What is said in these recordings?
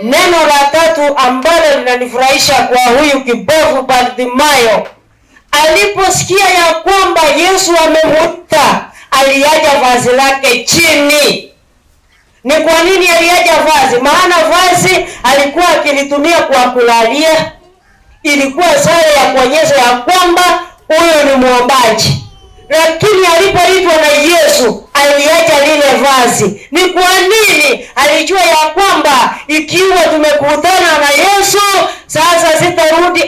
Neno la tatu ambalo linanifurahisha kwa huyu kipofu Bartimayo, aliposikia ya kwamba Yesu amemuita, aliacha vazi lake chini. Ni kwa nini aliacha vazi? Maana vazi alikuwa akilitumia kwa kulalia, ilikuwa sare ya kuonyesha ya kwamba huyu ni mwombaji. Lakini alipoitwa na Yesu aliacha lile vazi. Ni kwa nini? Alijua ya kwamba ikiwa tumekutana na Yesu sasa sitarudi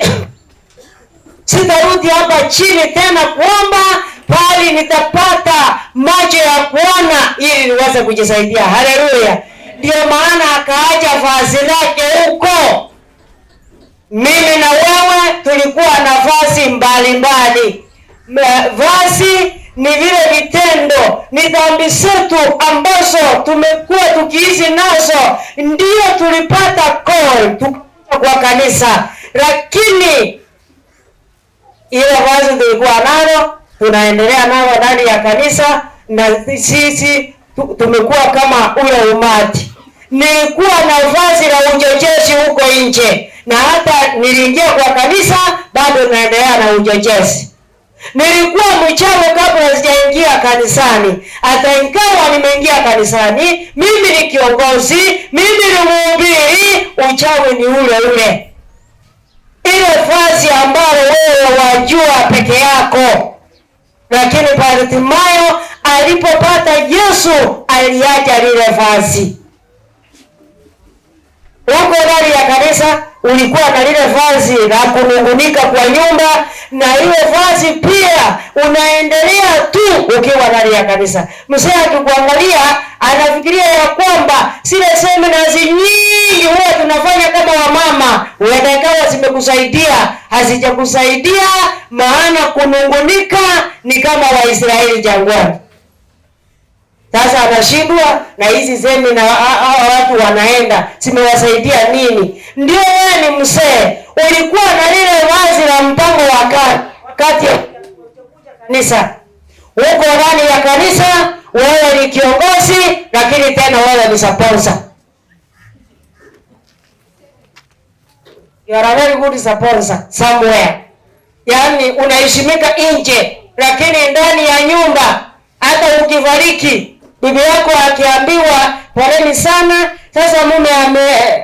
hapa chini tena kuomba, bali nitapata macho ya kuona ili niweze kujisaidia. Haleluya! Ndio maana akaacha vazi lake huko. Mimi na wewe tulikuwa na vazi mbalimbali. Vazi ni vile vitendo, ni dhambi zetu ambazo tumekuwa tukiishi nazo, ndio tulipata call kwa kanisa, lakini ile vazi tulikuwa nalo tunaendelea nalo ndani ya kanisa, na sisi tumekuwa kama ule umati. Nilikuwa na vazi la uchochezi huko nje, na hata niliingia kwa kanisa bado naendelea na uchochezi. Nilikuwa mchawi kabla sijaingia kanisani. Hata ingawa nimeingia kanisani, mimi ni kiongozi, mimi ni mhubiri, uchawi ni ule ule. Ile vazi ambalo wewe wajua peke yako. Lakini Bartimayo alipopata Yesu aliacha lile vazi. Huko ndani ya kanisa ulikuwa na lile vazi la kunungunika kwa nyumba, na ile vazi pia unaendelea tu ukiwa ndani ya kanisa. Mzee akikuangalia anafikiria ya kwamba zile seminars nyingi huwa tunafanya kama wamama, huenda ikawa zimekusaidia, hazijakusaidia. Maana kunungunika ni kama Waisraeli jangwani. Sasa anashindwa na hizi semina, hawa watu wanaenda, zimewasaidia nini? Ndio wewe ni mzee, ulikuwa na lile vazi la mpango wa wakati ya kanisa. Uko ndani ya kanisa, wewe ni kiongozi, lakini tena wewe ni sponsor. You are a very good sponsor somewhere. Yaani unaheshimika nje, lakini ndani ya nyumba hata ukifariki, bibi yako akiambiwa poleni sana, sasa mume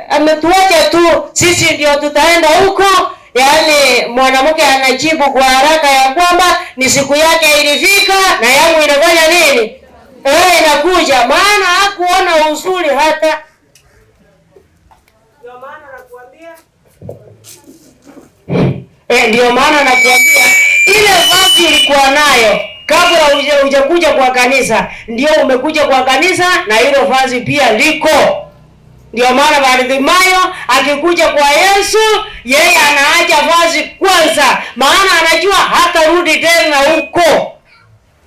ametuacha tu, sisi ndio tutaenda huko. Yaani mwanamke anajibu kwa haraka ya kwamba ni siku yake ilifika na yangu inafanya nini? Inakuja. Maana hakuona uzuri hata. Ndio maana nakuambia. Ndio maana nakuambia ile vazi ilikuwa nayo kabla hujakuja kwa kanisa, ndio umekuja kwa kanisa na hilo vazi pia liko. Ndio maana Bartimayo akikuja kwa Yesu, yeye anaacha vazi kwanza, maana anajua hatarudi tena huko.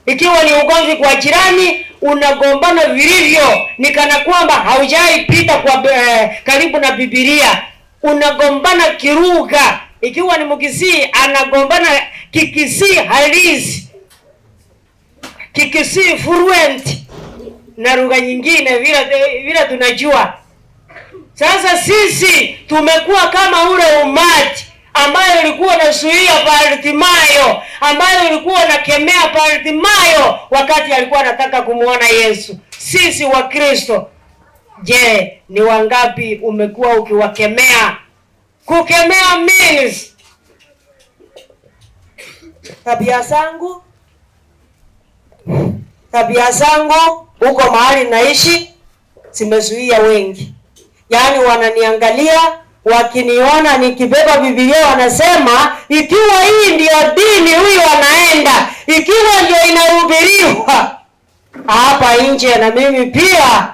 Ikiwa ni ugomvi kwa jirani, unagombana vilivyo, ni kana kwamba haujaipita kwa karibu na Biblia. Unagombana kilugha. Ikiwa ni Mkisii, anagombana Kikisii halisi, Kikisii fluent na lugha nyingine vile vile tunajua. Sasa sisi tumekuwa kama ule umati ambayo ulikuwa unazuia Bartimayo, ambayo ulikuwa unakemea Bartimayo wakati alikuwa anataka kumuona Yesu. Sisi wa Kristo, je, ni wangapi umekuwa ukiwakemea? Kukemea means tabia zangu, tabia zangu huko mahali naishi zimezuia wengi. Yaani wananiangalia, wakiniona nikibeba Biblia wanasema ikiwa hii ndio dini huyu anaenda, ikiwa ndio inahubiriwa hapa nje, na mimi pia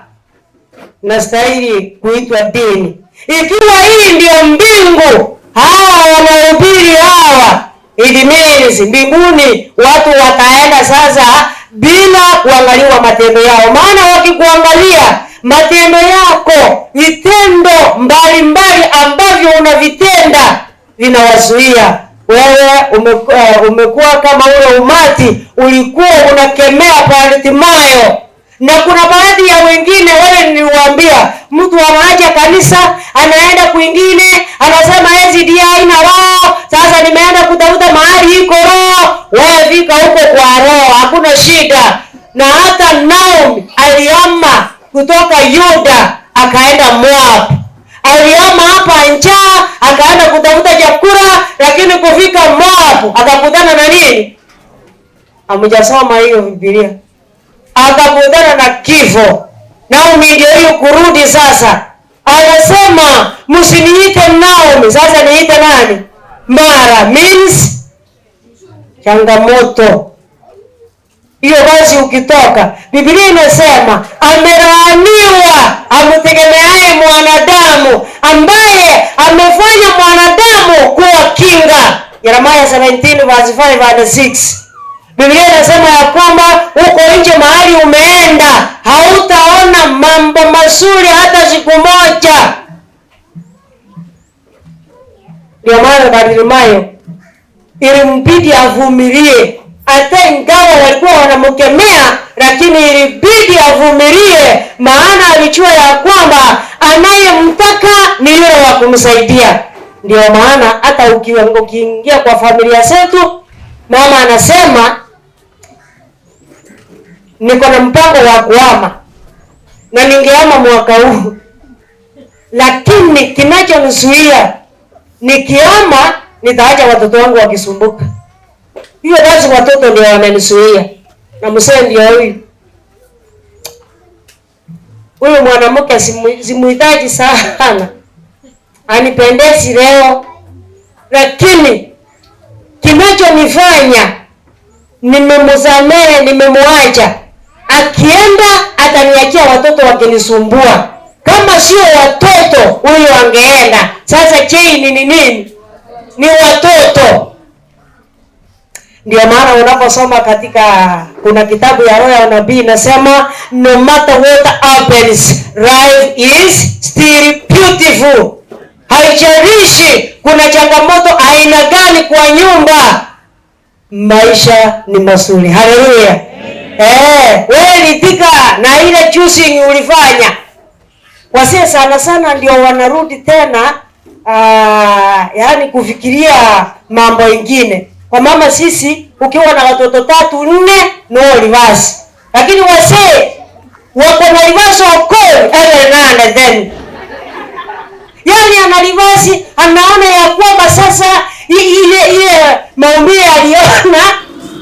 nastahili kuitwa dini. Ikiwa hii ndio mbingu, hawa wanahubiri hawa, it means mbinguni watu wataenda sasa bila kuangaliwa matendo yao. Maana wakikuangalia matendo yako, vitendo mbalimbali ambavyo unavitenda vinawazuia wewe. Umekuwa kama ule umati ulikuwa unakemea Bartimayo. Na kuna baadhi ya wengine wale niliwaambia, mtu anaacha kanisa anaenda kwingine, anasema SDA haina roho, sasa nimeenda kutafuta mahali iko roho. Wewe fika huko kwa roho, hakuna shida. Na hata Naomi alihama kutoka Yuda akaenda Moab. Alihama hapa njaa akaenda kutafuta chakula, lakini kufika Moab akakutana na nini? Hamjasoma hiyo Biblia. Akakutana na kifo. Naomi ndio hiyo kurudi sasa. Anasema msiniite Naomi, sasa niite nani? Mara means changamoto. Hiyo basi ukitoka, Biblia inasema amelaaniwa amtegemeaye mwanadamu, ambaye amefanya mwanadamu kuwa kinga. Yeremia 17 verse 5 and 6. Biblia inasema ya kwamba huko nje mahali umeenda hautaona mambo mazuri hata siku moja. Ndio maana Bartimayo ilimbidi avumilie, hata ingawa walikuwa wanamkemea, lakini ilibidi avumilie, maana alijua ya kwamba anayemtaka ni yule wa kumsaidia. Ndio maana hata ukiingia kwa familia zetu, mama anasema niko na mpango wa kuhama na ningehama mwaka huu, lakini kinachonizuia nikihama nitaacha watoto wangu wakisumbuka. Hiyo basi watoto ndio wananizuia, na mzee ndio huyu. Huyu mwanamke simuhitaji sana, anipendezi leo, lakini kinachonifanya nimemsamehe, nimemwacha, akienda ataniachia watoto wakinisumbua. Kama sio watoto huyu angeenda. Sasa chain ni nini? Ni watoto. Ndio maana unaposoma katika, kuna kitabu ya Roho ya Unabii inasema no matter what happens, life is still beautiful. Haijalishi kuna changamoto aina gani kwa nyumba, maisha ni mazuri. Haleluya. Wewe ridhika na ile choosing ulifanya. Wasee sana sana ndio wanarudi tena, yaani kufikiria mambo ingine. Kwa mama sisi ukiwa na watoto 3 4 no reverse. Lakini wasee wako na reverse of call every now and then. Yaani ana reverse, anaona ya kwamba sasa ile maumbile aliona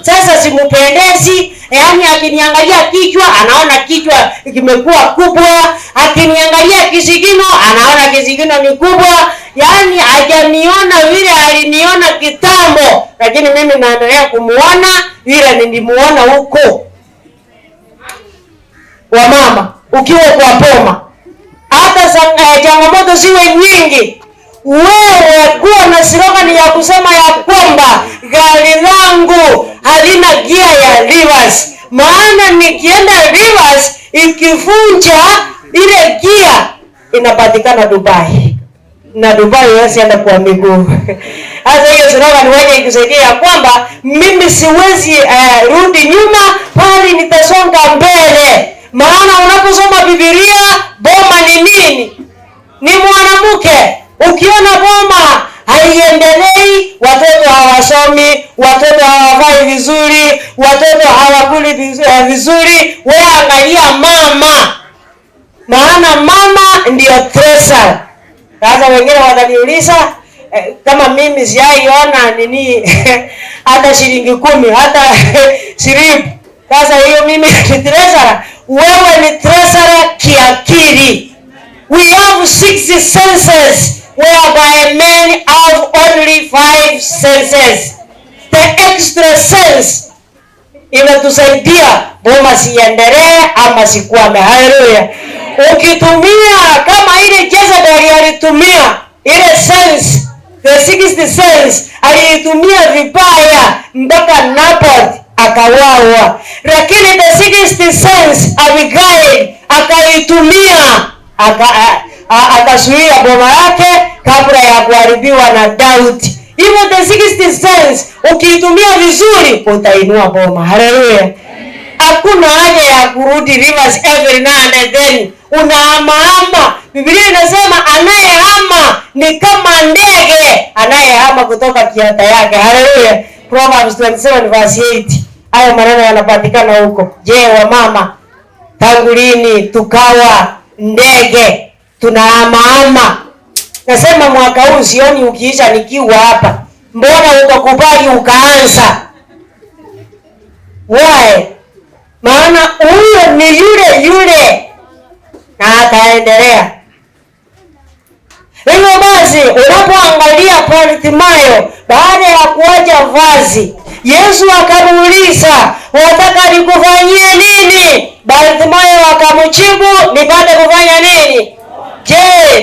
sasa simpendezi. Yaani akiniangalia kichwa anaona kichwa kimekuwa kubwa, akiniangalia kisigino anaona kisigino ni kubwa. Yaani hajaniona vile aliniona kitambo, lakini mimi naendelea kumuona vile nilimuona huko. Wamama, ukiwa kwa boma, hata changamoto ziwe nyingi, wewe kuwa na slogan ya kusema ya kwamba gari langu halina gia ya reverse, maana nikienda reverse ikivunja ile gia inapatikana Dubai, na Dubai huwezi enda kwa miguu. Sasa hiyo slogan wewe ikusaidia ya kwamba mimi siwezi rudi nyuma, bali nitasonga mbele. Maana unaposoma Biblia, boma ni nini? Ni mwanamke. Ukiona boma haiendelei, watoto hawasomi, watoto hawavai vizuri, watoto hawakuli vizuri, wewe angalia mama. Maana mama ndio treasure. Sasa wengine wataniuliza, kama mimi sijaiona nini hata shilingi 10, hata shilingi. Sasa hiyo mimi ni treasure. Wewe ni treasure kiakili. We have 6 senses, whereby men have only 5 senses. The extra sense inatusaidia boma siendelee ama sikwame. Haleluya. Ukitumia kama ile Jezebel alitumia ile sense, the 6th sense, aliitumia vibaya mpaka Naboth akawawa. Lakini the 6th sense Abigail akaitumia, akazuia boma yake kabla ya kuharibiwa na Daudi. Hivyo the 6th sense ukiitumia vizuri utainua boma. Haleluya. Hakuna haja ya kurudi Rivers every now and then. Unahamahama. Biblia inasema anayehama ni kama ndege anayehama kutoka kiota yake. Haleluya. Proverbs 27 verse 8. Hayo maneno yanapatikana huko. Je, wamama, tangu lini tukawa ndege tunahamahama? Nasema mwaka huu sioni ukiisha nikiwa hapa. Mbona ukakubali ukaanza? Why? Maana huyo ni yule yule na ataendelea. Hivyo basi, unapoangalia Bartimayo baada ya kuacha vazi, Yesu akamuuliza, wataka nikufanyie nini? Bartimayo akamjibu, nipate kufanya nini? Je,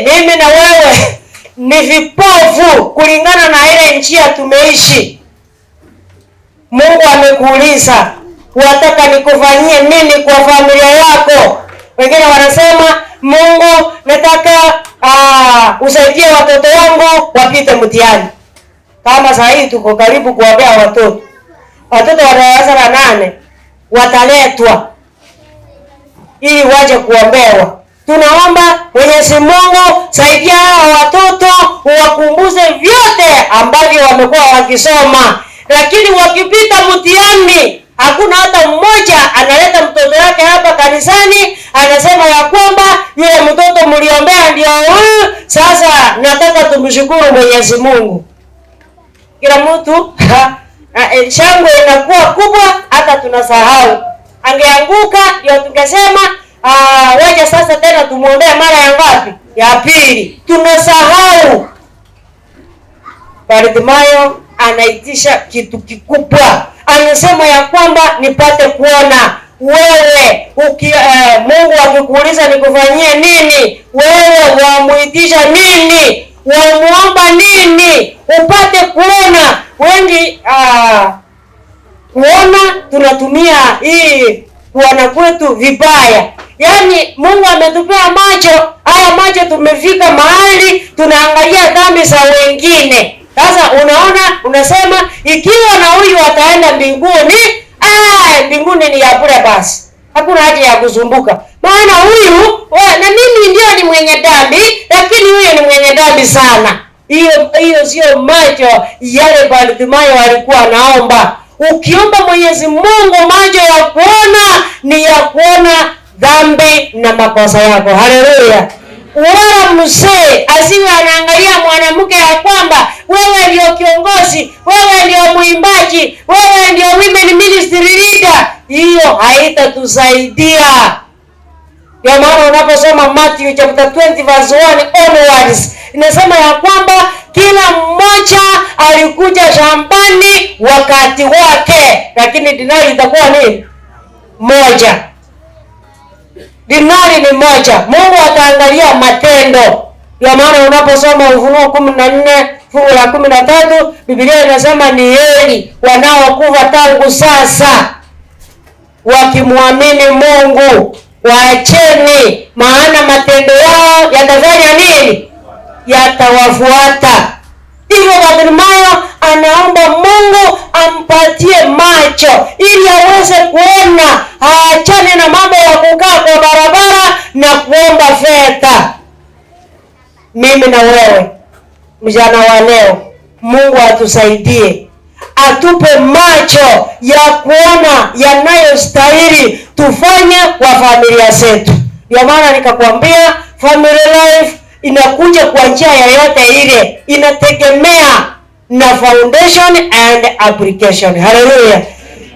mimi na wewe ni vipofu kulingana na ile njia tumeishi? Mungu amekuuliza, wataka nikufanyie nini kwa familia yako? Wengine wanasema, Mungu, nataka usaidie watoto wangu wapite mtihani. Kama saa hii tuko karibu kuombea watoto, watoto wa darasa la 8 wataletwa ili waje kuombewa. Tunaomba Mwenyezi Mungu, saidia hawa watoto, uwakumbuze vyote ambavyo wamekuwa wakisoma, lakini wakipita mtihani hakuna hata mmoja analeta mtoto wake hapa kanisani anasema ya kwamba yule mtoto mliombea ndio huyu, sasa nataka tumshukuru Mwenyezi Mungu. Kila mtu shangwe inakuwa kubwa, hata tunasahau. Angeanguka ndio tungesema wacha sasa tena tumuombee mara ya ngapi? Ya pili. Tunasahau. Bartimayo anaitisha kitu kikubwa, anasema ya kwamba nipate kuona. Wewe Mungu akikuuliza nikufanyie nini, wewe wamuitisha nini? Wamuomba nini upate kuona? Wengi kuona tunatumia hii kuona kwetu vibaya. Yaani Mungu ametupea macho, haya macho tumefika mahali tunaangalia dhambi za wengine. Sasa unaona, unasema ikiwa na huyu ataenda mbinguni, mbinguni ni ya bure basi. Hakuna haja ya kuzumbuka. Maana huyu na mimi ndio ni mwenye dhambi, lakini huyu ni mwenye dhambi sana. Hiyo sio macho yale Bartimayo alikuwa anaomba. Ukiomba Mwenyezi Mungu macho ya kuona ni ya kuona dhambi na makosa yako. Haleluya. Wala mzee asiwe anaangalia mwanamke ya kwamba wewe ndio kiongozi, wewe ndio mwimbaji, wewe ndio women ministry leader. Hiyo haitatusaidia. Ndio maana unaposoma Matthew chapter 20 verse 1 onwards, inasema ya kwamba kila mmoja alikuja shambani wakati wake, lakini dinari itakuwa nini? Moja. Dinari ni moja. Mungu ataangalia matendo. Ndio maana unaposoma Ufunuo 14 fungu la 13, Biblia inasema ni heri wanaokufa tangu sasa wakimwamini Mungu, waacheni, maana matendo yao yatafanya nini? Yatawafuata. Hivyo Bartimayo anaomba Mungu ampatie macho ili aweze kuona, aachane na mambo ya kukaa kwa barabara na kuomba fedha. Mimi na wewe mjana wa leo, Mungu atusaidie, atupe macho ya kuona yanayostahili tufanye kwa familia zetu. Ndio maana nikakwambia family life inakuja kwa njia yoyote ile, inategemea na foundation and application. Haleluya.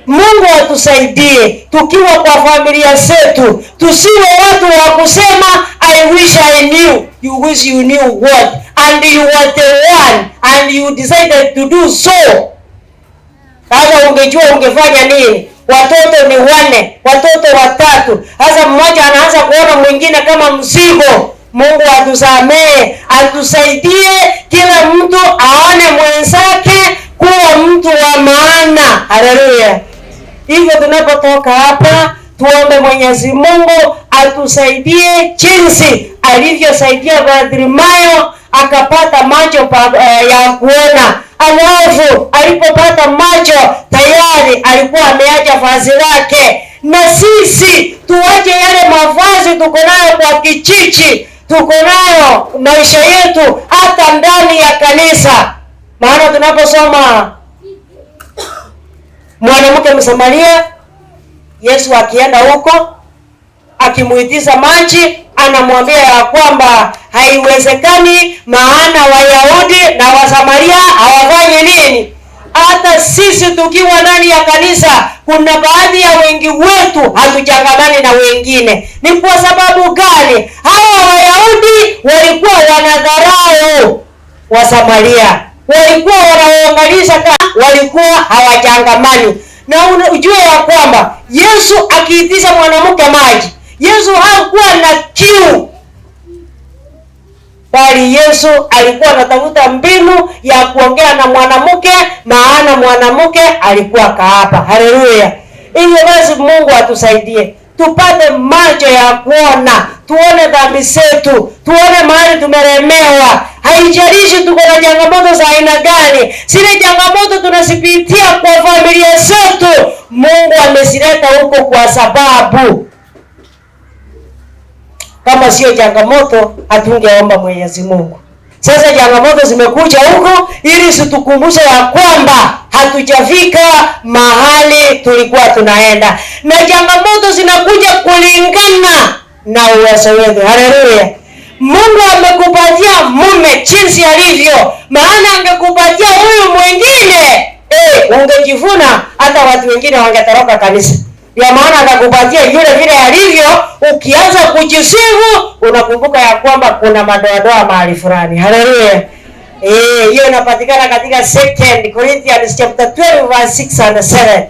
Mungu atusaidie tukiwa kwa familia zetu, tusiwe watu wa kusema I wish I knew. You wish you knew what? And you were the one and you decided to do so. Sasa ungejua ungefanya nini? Watoto ni 4, watoto 3. Sasa mmoja anaanza kuona mwingine kama mzigo. Mungu atusamee, atusaidie kila mtu aone mwenzake kuwa mtu wa maana. Haleluya. Hivyo tunapotoka hapa tuombe Mwenyezi Mungu atusaidie jinsi alivyosaidia Bartimayo akapata macho ya kuona. Alafu alipopata macho tayari alikuwa ameacha vazi lake, Na sisi tuache yale mavazi tuko nayo kwa kichichi, tuko nayo maisha yetu hata ndani ya kanisa. Maana tunaposoma mwanamke Msamaria, Yesu akienda huko akimuitisha maji, anamwambia ya kwamba haiwezekani, maana Wayahudi na Wasamaria hawafanyi nini? Hata sisi tukiwa ndani ya kanisa, kuna baadhi ya wengi wetu hatuchangamani na wengine. Ni kwa sababu gani? Hawa Wayahudi walikuwa wanadharau Wasamaria, walikuwa wanawaangalisha, walikuwa hawachangamani. Na ujue ya kwamba Yesu akiitisha mwanamke maji, Yesu hakuwa na kiu, bali Yesu alikuwa anatafuta mbinu ya kuongea na mwanamke, maana mwanamke alikuwa kahaba. Haleluya! Hivyo basi, Mungu atusaidie tupate macho ya kuona, tuone dhambi zetu, tuone mahali tumelemewa. Haijalishi tuko na changamoto za aina gani, zile changamoto tunazipitia kwa familia zetu, Mungu amezileta huko kwa sababu kama sio changamoto hatungeomba Mwenyezi Mungu. Sasa changamoto zimekuja huko ili zitukumbushe ya kwamba hatujafika mahali tulikuwa tunaenda, na changamoto zinakuja kulingana na uwezo wetu. Haleluya! Mungu amekupatia mume jinsi alivyo, maana angekupatia huyu mwingine ungejivuna, hata watu wengine wangetoroka kanisa. Ndio maana akakupatia yule vile alivyo. Ukianza kujisifu unakumbuka ya kwamba kuna madoadoa mahali fulani. Haleluya! Hiyo inapatikana katika 2 Corinthians chapter 12 verse 6 and 7.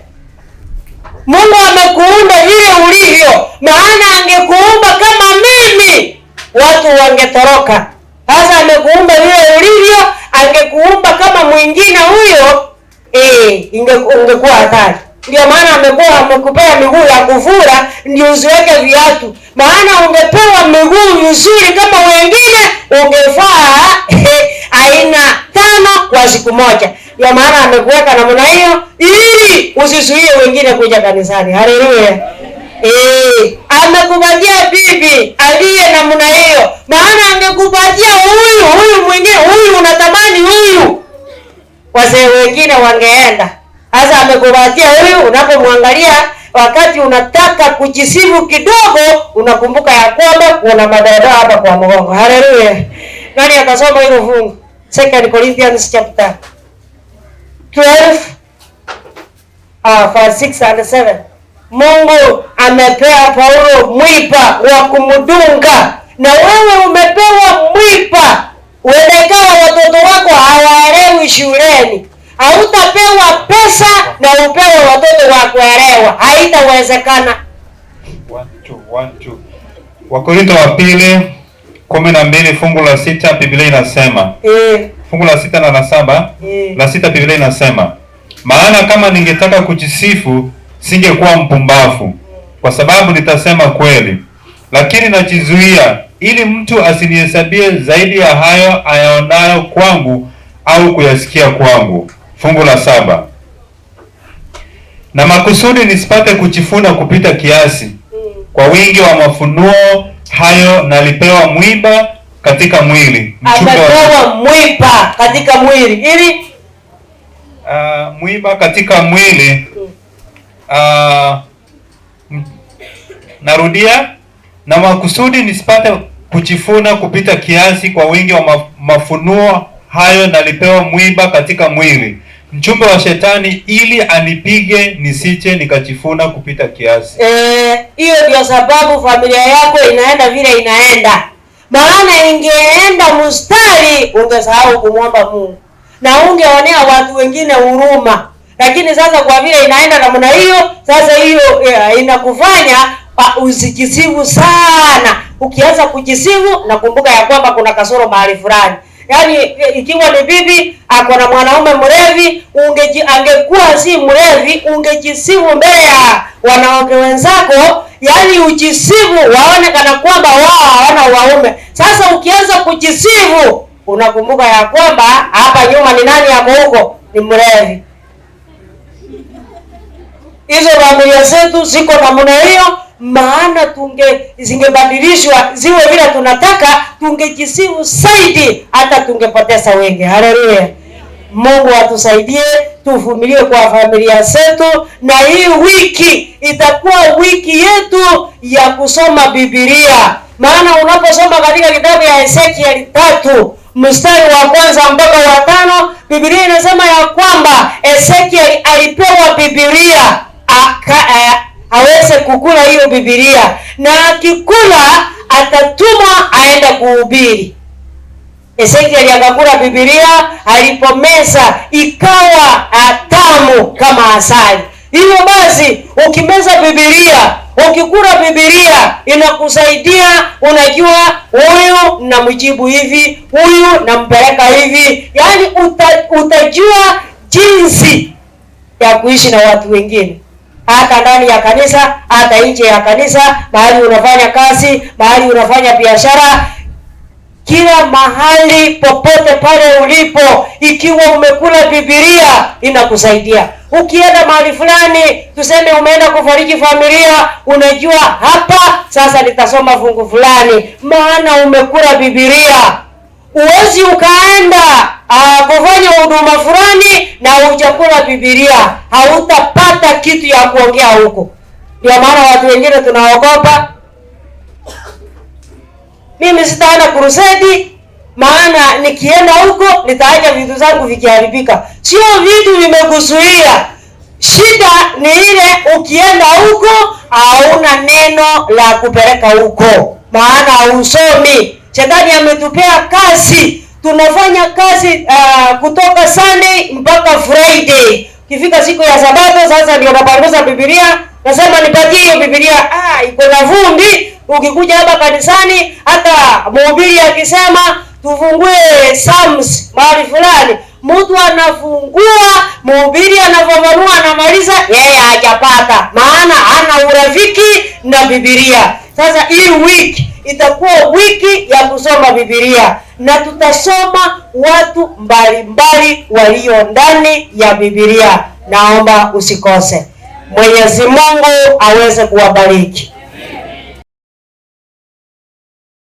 Mungu amekuumba vile ulivyo, maana angekuumba kama mimi watu wangetoroka. Sasa amekuumba vile ulivyo, angekuumba kama mwingine huyo, ungekuwa hatari. Ndio maana amekuwa amekupea miguu ya kufura ndio usiweke viatu. Maana ungepewa miguu mizuri kama wengine ungevaa aina 5 kwa siku moja. Ndio maana amekuweka namna hiyo ili usizuie wengine kuja kanisani. Haleluya. Amekupatia bibi aliye namna hiyo. Maana angekupatia huyu mwingine, huyu unatamani huyu, wazee wengine wangeenda. Sasa amekupatia huyu, unapomwangalia wakati unataka kujisifu kidogo, unakumbuka ya kwamba kuna madoadoa hapa kwa mgongo. Haleluya. Nani akasoma hilo fungu? 2 Corinthians chapter 12 verse 6 and 7. Mungu amepea Paulo mwiba wa kumdunga, na wewe umepewa mwiba. Uendekawa watoto wako hawaelewi shuleni, hautapewa pesa na upewe watoto wa kuelewa, haitawezekana. 1 2 1 2. Wakorintho wa pili 12 fungu la 6, Biblia inasema fungu la 6 na la 7, la 6 Biblia inasema, maana kama ningetaka kujisifu singekuwa mpumbavu, kwa sababu nitasema kweli, lakini najizuia ili mtu asinihesabie zaidi ya hayo ayaonayo kwangu au kuyasikia kwangu. Fungu la 7, na makusudi nisipate kujifuna kupita kiasi, kwa wingi wa mafunuo hayo nalipewa mwiba katika mwili. Amepewa mwiba katika mwili ili mwiba katika mwili. Narudia, na makusudi nisipate kujifuna kupita kiasi, kwa wingi wa mafunuo hayo nalipewa mwiba katika mwili, mchumba wa shetani, ili anipige nisije nikajifuna kupita kiasi. Hiyo ndio sababu familia yako inaenda vile inaenda. Maana ingeenda mstari ungesahau kumwomba Mungu na ungeonea watu wengine huruma. Lakini sasa kwa vile inaenda namna hiyo, sasa hiyo inakufanya usijisifu sana. Ukianza kujisifu nakumbuka ya kwamba kuna kasoro mahali fulani. Yaani ikiwa ni bibi ako na mwanaume mlevi, angekuwa si mlevi, ungejisifu mbele ya wanawake wenzako, yaani ujisifu waone kana kwamba wao hawana waume. Sasa ukianza kujisifu unakumbuka ya kwamba hapa nyuma ni nani yako huko? Ni mlevi. Hizo familia zetu ziko namna hiyo, maana zingebadilishwa ziwe vile tunataka, tungejisifu zaidi, hata tungepoteza wengi. Haleluya. Mungu atusaidie tuvumilie kwa familia zetu, na hii wiki itakuwa wiki yetu ya kusoma Biblia. Maana unaposoma katika kitabu ya Ezekiel 3 mstari wa 1 mpaka wa 5, Biblia inasema ya kwamba Ezekiel alipewa Biblia aweze kukula hiyo Biblia, na akikula atatumwa aende kuhubiri. Ezekiel akakula Biblia, alipomeza ikawa tamu kama asali. Hivyo basi ukimeza Biblia, ukikula Biblia inakusaidia, unajua huyu namjibu hivi, huyu nampeleka hivi. Yaani utajua jinsi ya kuishi na watu wengine, hata ndani ya kanisa, hata nje ya kanisa, mahali unafanya kazi, mahali unafanya biashara, kila mahali popote pale ulipo, ikiwa umekula Biblia inakusaidia. Ukienda mahali fulani, tuseme umeenda kufariji familia, unajua hapa sasa nitasoma fungu fulani, maana umekula Biblia. Uwezi ukaenda kufanya huduma fulani na hujakula Biblia, hautapata kitu ya kuongea huko. Ndio maana watu wengine tunaogopa. Mimi sitaenda crusade, maana nikienda huko nitaacha vitu zangu vikiharibika. Sio vitu vimekuzuia. Shida ni ile ukienda huko hauna neno la kupeleka huko, maana hausomi. Shetani ametupea kazi. Tunafanya kazi kutoka Sunday mpaka Friday. Kifika siku ya Sabato sasa ndio napanguza Biblia, nasema nipatie hiyo Biblia. Iko na vumbi. Ukikuja hapa kanisani, hata mhubiri akisema tufungue Psalms mahali fulani, mtu anafungua, mhubiri anafafanua, anamaliza, yeye hajapata, maana hana urafiki na Biblia. Sasa hii wiki itakuwa wiki ya kusoma Biblia, na tutasoma watu mbalimbali walio ndani ya Biblia. Naomba usikose. Mwenyezi Mungu aweze kuwabariki.